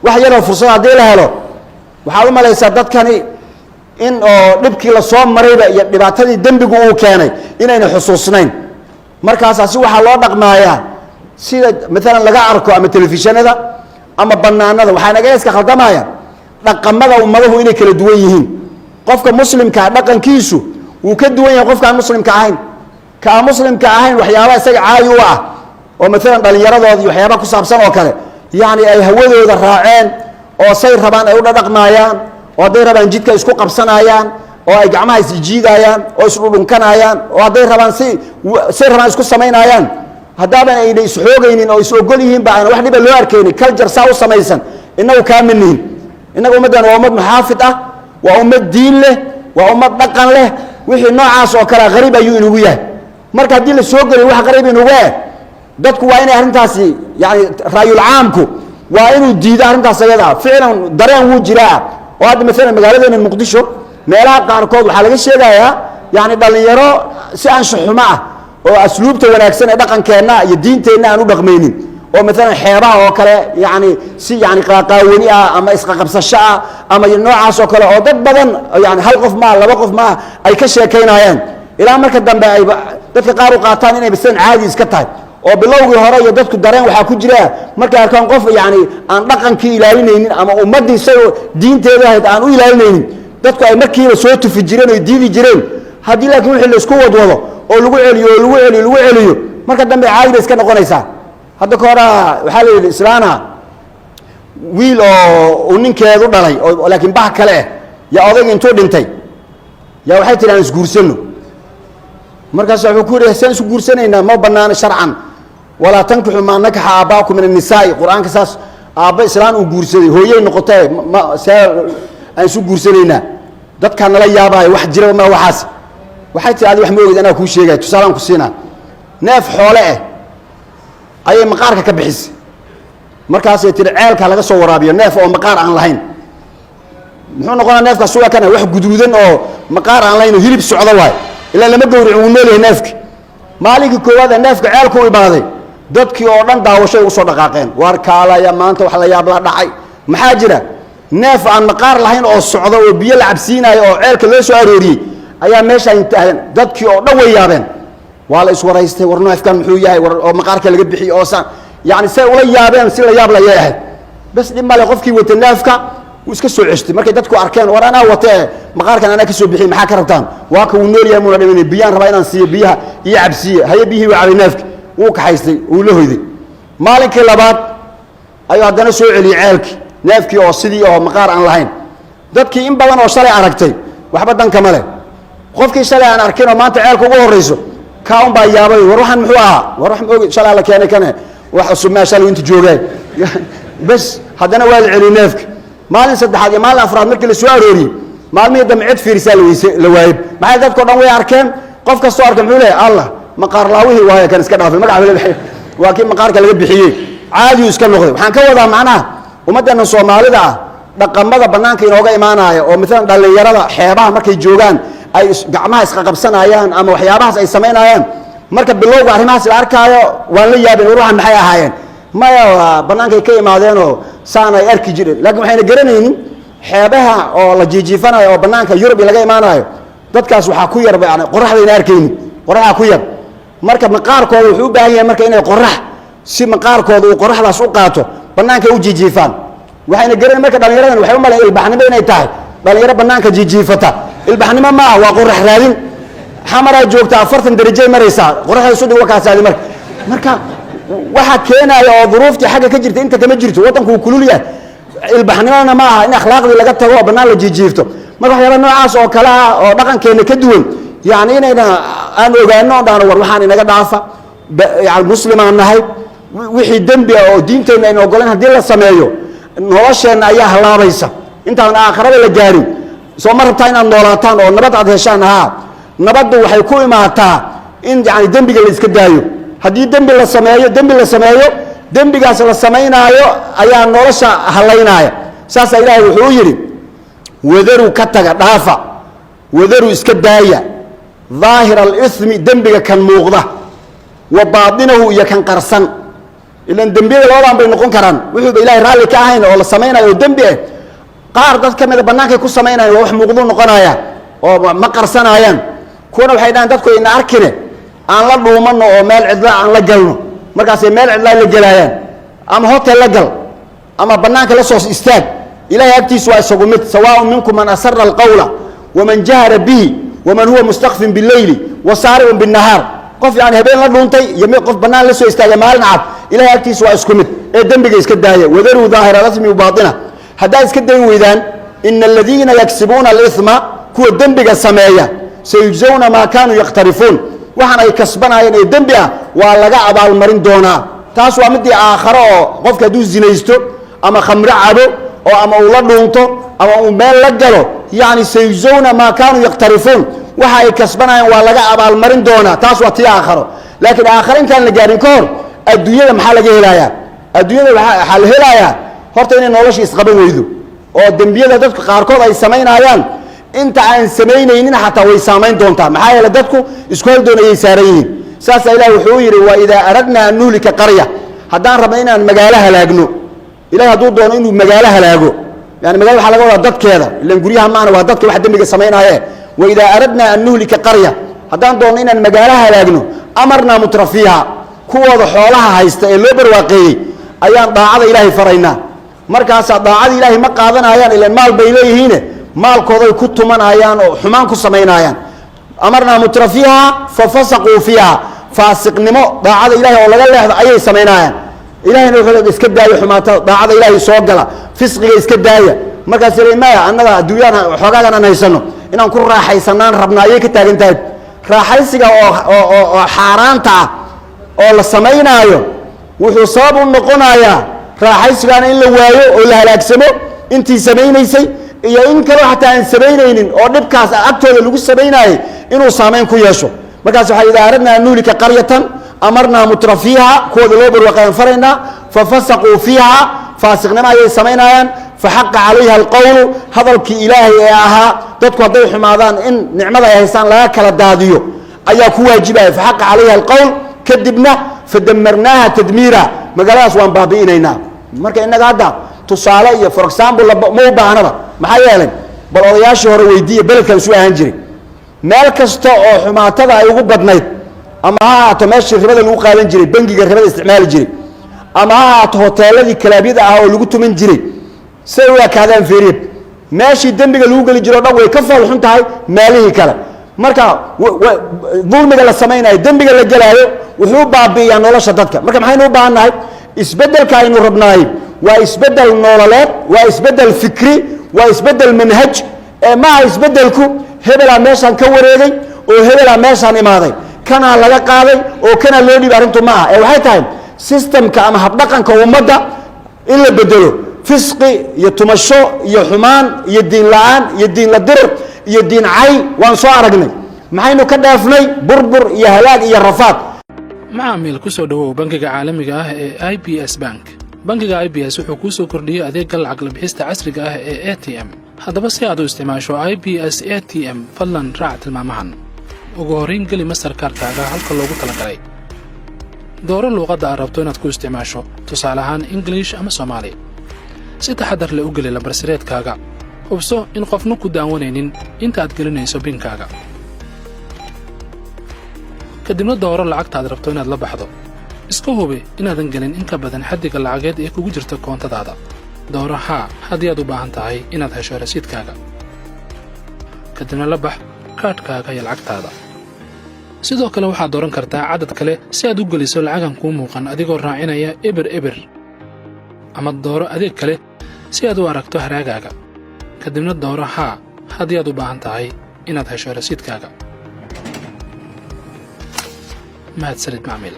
Wax yaroo fursad haddii la helo, waxaad u malaysaa dadkani in oo dhibkii lasoo marayba iyo dhibaatadii dembigu uu keenay inayna xusuusnayn. Markaasaasi waxaa loo dhaqmaayaa sida maalan laga arko ama telefishanada ama banaanada. Waxaa naga iska khaldamaya dhaqamada ummaduhu inay kala duwan yihiin. Qofka muslimkaa dhaqankiisu wuu ka duwan yahay qofka aan muslimka ahayn. Ka aan muslimka ahayn waxyaaba isaga caadi u ah oo maalan dhalinyaradooda iyo waxyaaba ku saabsan oo kale, yacni ay hawadooda raaceen oo say rabaan ay u dhadhaqmaayaan, oo hadday rabaan jidka isku qabsanayaan, oo ay gacmaha isjiidayaan oo isdhudhunkanayaan, oo hadday rabaan si say rabaan isku samaynayaan, haddaaban ayna isxoogaynin oo is ogol yihiin ba aan wax dhiba loo arkaynin. Culture saa u samaysan innagu kaama nihin. Innaga ummaddan waa ummad muxaafid ah, waa ummad diin leh, waa ummad dhaqan leh. Wixii noocaas oo kalea qariib ayuu inugu yahay. Marka haddii la soo geliyo wax qariib inugu eh, dadku waa inay arrintaasi, yani raayulcaamku waa inuu diido arrintaas ayada. Ficlan dareen wuu jiraa, oo hadda maalan magaaladeena Muqdisho meelaha qaarkood waxaa laga sheegayaa, yani dhalinyaro si anshaxumo ah oo asluubta wanaagsan ee dhaqankeenna iyo diinteenna aan u dhaqmaynin, oo maalan xeebaha oo kale, yani si yani qaaqaawani ah ama isqaqabsasho ah ama noocaas oo kale, oo dad badan, yani hal qof maa, laba qof maa, ay ka sheekaynayaan, ilaa marka dambe ay dadka qaar u qaataan inay sidan caadi iska tahay. Oo bilowgii hore iyo dadku dareen waxaa ku jira markay arkaan qof yani aan dhaqankii ilaalinaynin ama ummaddii say diinteedu ahayd aan u ilaalinaynin, dadku ay markiiba soo tufi jireen oy diidi jireen. Haddii laakiin wixii laisku wadwado oo lagu celiyo oo lagu celiyo, lagu celiyo, marka dambe caadi bay iska noqonaysaa. Hadda ka hora waxaa la yidhi islaana wiil oo uu ninkeedu dhalay oo laakiin bah kale eh yaa odayga intuu dhintay yaa waxay tihi, "Aan isguursano." Markaas wuxuu ku yidhi, "Saan isu guursanaynaa? Ma banaano sharcan. Walaa tankixu maa nakaxa aabbaakum min annisaa'i." Qur-aanka saas, aabba islaan uu guursaday hooyey noqotee, ma see aan isu guursanaynaa? Dadkaa nala yaabaayo, wax jiraba ma waxaas. Waxay tihi, "Adi wax ma ogid, anaa kuu sheegaya, tusaalaan ku siinaa." Neef xoole eh ayay maqaarka ka bixisay. Markaasay tihi, "Ceelka laga soo waraabiyo." Neef oo maqaar aan lahayn muxuu noqonaa neefkaas? Waa kana wax guduudan oo maqaar aan lahayn oo hilib socdo waay, ilaa lama gowricin, wuu nool yahay neefki. Maalinkii koowaad ee neefka ceelka u imaaday, dadkii oo dhan daawashay ugu soo dhaqaaqeen. "Waar kaalaya, maanta wax la yaab la dhacay." "Maxaa jira?" "Neef aan maqaar lahayn oo socda oo biyo la cabsiinayo oo ceelka loo soo arooriyey ayaa meeshaan taagan." Dadkii oo dhan way yaabeen, waa la iswaraystay. "War neefkan muxuu yahay? War oo maqaarka laga bixiyo oo saan." Yani say ula yaabeen si la yaab layay ahayd. Bas, dhib male, qofkii wata neefka wuu iska soo ceshtay. Markay dadku arkeen, "War anaa watee, maqaarkan anaa ka soo bixiyey, maxaa ka rabtaan? Waa ka, wuu nool yahay, muuna dhimin. Biyaan rabaa inaan siiyo, biyaha iyo cabsiiye." Haye, biyihii waa cabay neefka, wuu kaxaystay, wuu la hoyday. Maalinkii labaad ayuu haddana soo celiyey ceelkii, neefkii oo sidii oo maqaar aan lahayn. Dadkii in badan oo shalay aragtay waxba dankama leh. Qofkii shalay aan arkin oo maanta ceelka ugu horreyso, kaa un baa yaabay. "War waxaan muxuu ahaa? War wax ma ogi, shalaa la keenay kane, wax cusub maa, shalay inta joogay." Bes, haddana waa la celiyey neefka maalin saddexaad iyo maalin afraad. Markii la soo arooriyey, maalmihii dambe cid fiirisaa la weyse la waayey. Maxay? Dadko dhan way arkeen. Qof kastoo arka muxuu leeyahay? "Allah, maqaar laawihii waaye kan, iska dhaafay magaca, waa kii maqaarka laga bixiyey." Caadiyuu iska noqday. Waxaan ka wadaa macnaha ummaddeena Soomaalida ah, dhaqamada bannaanka inooga imaanaya, oo maalan dhallinyarada xeebaha markay joogaan ay gacmaha isqaqabsanayaan ama waxyaabahaas ay samaynayaan, marka bilowga arrimahaas la arkaayo waan la yaabin. "War waxaan maxay ahaayeen?" Maya, bannaankay ka imaadeenoo saan ay arki jireen, laakiin waxayna garanaynin xeebaha oo la jiijiifanayo oo bannaanka Yurub laga imaanayo, dadkaas waxaa ku yar yani qoraxdayna arkaynin, qoraxdaa ku yar. Marka maqaarkooda wuxuu u baahan yahay marka inay qorax, si maqaarkooda uu qoraxdaas u qaato, bannaanka u jiijiifaan. Waxayna garanay marka dhallinyaradan waxay u malayn ilbaxnimo inay tahay. Dhalinyaro bannaanka jiijiifata ilbaxnimo ma ah, waa qorax raadin. Xamaraa joogta, 40 darajay maraysaa, qoraxda isu dhig wakaasaadi. Marka waxa keenaya oo duruuftii xagga ka jirta inta kama jirto, waddanku uu kulul yahay. Ilbaxnimona ma aha in akhlaaqdii laga tago oo bannaan la jiijiifto. Marka waxyaaba noocaas oo kale ah oo dhaqankeenna ka duwan, yani inayna aan ogaano o dhahno, "War waxaan inaga dhaafa." Yani muslimaan nahay. Wixii dembi ah oo diinteenna aynu ogoleen haddii la sameeyo, nolosheenna ayaa halaabaysa intaan aakhirada la gaarin. Soo ma rabtaa inaad noolaataan oo nabad aad heshaan? Haa. Nabaddu waxay ku imaataa in yani dembiga la iska daayo. Haddii dembi la sameeyo, dembi la sameeyo, dembigaas la samaynaayo ayaa nolosha halaynaya. Saasaa Ilaahay wuxuu u yidhi, "Wadaru, ka taga, dhaafa, wadaru, iska daaya, daahir alithmi, dembiga kan muuqda, wa baatinahu, iyo kan qarsan." Ilan dembiyada labadan bay noqon karaan. Wuxuuba Ilahay raalli ka ahayn oo la samaynayo oo dembi ah, qaar dad ka mida bannaankay ku samaynayan, waa wax muuqduu noqonaya oo ma qarsanayaan. Kuwana waxay dhahaan, dadku ina arkine aan la dhuumanno oo meel cidla aan la galno. Markaasay meel cidlaa la gelaayaan, ama hotel la gal ama bannaanka la soo istaag, Ilahay agtiisu waa isagu mid. سواء منكم من أسر القول ومن جهر به ومن هو مستخف بالليل وسارب بالنهار. Qof yani habeen la dhuuntay iyo mid qof bannaan la soo istaagay maalin cad, Ilahay agtiisu waa isku mid. Ee dembiga iska daaya. وذروا ظاهر الإثم وباطنه. Haddaad iska dayn weydaan, إن الذين يكسبون الإثم, kuwa dembiga sameeya, سيجزون ما كانوا يقترفون, waxaan ay kasbanayeen ee dembi ah waa laga abaalmarin doonaa. Taas waa midii aakharo, oo qofka hadduu zinaysto ama khamro cabo oo ama uu la dhuunto ama uu meel la galo, yani سيجزون ما كانوا يقترفون, waxa ay kasbanayeen waa laga abaalmarin doonaa. Taas waa tii aakharo. Laakiin aakharo intaan la gaarin ka hor, adduunyada maxaa laga helayaa? Adduunyada waxaa la helayaa horta inay nolosha isqaban weydo, oo dembiyada dadku qaarkood ay samaynayaan inta aan samaynaynin xataa way saamayn doontaa. Maxaa yeele, dadku isku hal doon ayay saaran yihiin. Saasaa Ilahi wuxuu yidhi: وإذا أردنا أن نهلك قرية, haddaan rabno inaan magaalo halaagno. Ilahay hadduu doono inuu magaalo halaago, yani magalo waxaa laga wadaa dadkeeda, ilan guryaha maana, waa dadka wax dembiga samaynaaye. وإذا أردنا أن نهلك قرية, haddaan doonno inaan magaalo halaagno, أمرنا مترفيها, kuwooda xoolaha haysta ee loo barwaaqeeyey ayaan daacada Ilaahay faraynaa. Markaasaa daacada Ilaahay ma qaadanayaan, ilan maal bay leeyihiine, maalkooday ku tumanayaan oo xumaan ku samaynayaan. أمرنا مترفيها ففسقوا فيها, faasiqnimo, daacada Ilahay oo laga leexdo ayay samaynayaan. Ilahayna wuxuu: iska daaya xumaata, daacada Ilaahay soo gala, fisqiga iska daaya. Markaas ila maya, annaga adduunyaan xoogaagan aan haysano inaan ku raaxaysanaan rabna ayay ka taagan tahay. Raaxaysiga oo xaaraanta ah oo la samaynaayo wuxuu sabab u noqonayaa raaxaysigaana in la waayo oo la halaagsamo, intii samaynaysay iyo in kaloo xataa aan samaynaynin oo dhibkaas agtooda lagu samaynaayey inuu saamayn ku yeesho. Markaas waxaa: إذا أردنا أن نهلك قرية أمرنا مترفيها, kuwooda loo barwaaqayaan faraynaa, ففسقوا فيها, faasiqnimo ayay samaynayaan, فحق عليها القول, hadalkii Ilaahay ee ahaa dadku hadday xumaadaan in nicmada ay haystaan laga kala daadiyo ayaa ku waajibaya. فحق عليها القول, kadibna فدمرناها تدميرا, magaaladaas waan baabi'inaynaa. Marka innaga hadda tusaale iyo for example ma u baahnaba. Maxaa yeelay, bal odayaashii hore weydiiya beledkan suu ahaan jiray. Meel kasta oo xumaatada ay ugu badnayd, ama ha ahaato meeshii ribada lagu qaadan jiray, bangiga ribada isticmaali jiray, ama ha ahaato hoteeladii kalaabyada ah oo lagu tuman jiray, siday u ekaadaan feeriye. Meeshii dembiga lagu geli jiro o dhan way ka fool xun tahay meelihii kale. Marka dulmiga la samaynayo, dembiga la gelaayo, wuxuu baabi'iyaa nolosha dadka. Marka maxaynu u baahan nahay? Isbeddelka aynu rabnaay waa isbeddel nololeed, waa isbeddel fikri, waa isbeddel manhaj. Ee maaha isbeddelku hebelaa meeshaan ka wareegay oo hebelaa meeshaan imaaday, kanaa laga qaaday oo kanaa loo dhiibay. Arrintu ma aha. Ee waxay tahay systemka ama habdhaqanka ummadda in la bedelo. Fisqi iyo tumasho iyo xumaan iyo diin la-aan iyo diin la dirir iyo diin cay waan soo aragnay. Maxaynu ka dheefnay? Burbur iyo halaag iyo rafaad. Macaamiil, ku soo dhowow bangiga caalamiga ah ee IBS Bank. Bangiga IBS wuxuu kuu soo kordhiyey adeegga lacag la bixista casriga ah ee ATM. Haddaba, si aad u isticmaasho IBS ATM, fadlan raac tilmaamahan. Ugu horrayn, geli Mastercardkaaga halka loogu talagalay. Dooro luuqadda aad rabto inaad ku isticmaasho, tusaale ahaan English ama Soomaali. Si taxadar leh u geli lambarsireedkaaga. Hubso in qofna ku daawanaynin inta aad gelinayso PINkaaga. Kadibna dooro lacagta aad rabto inaad la baxdo. Iska hubi inaadan gelin in ka badan xaddiga lacageed ee kugu jirta koontadaada. Dooro haa haddii aad u baahan tahay inaad hesho rasiidkaaga. Kadibna la bax kaadhkaaga iyo lacagtaada. Sidoo kale waxaad dooran kartaa cadad kale si aad u geliso lacagan kuu muuqan, adigoo raacinaya eber eber, ama dooro adeeg kale si aad u aragto haraagaaga. Kadibna dooro haa haddii aad u baahan tahay inaad hesho rasiidkaaga. Mahadsanid, macmiil.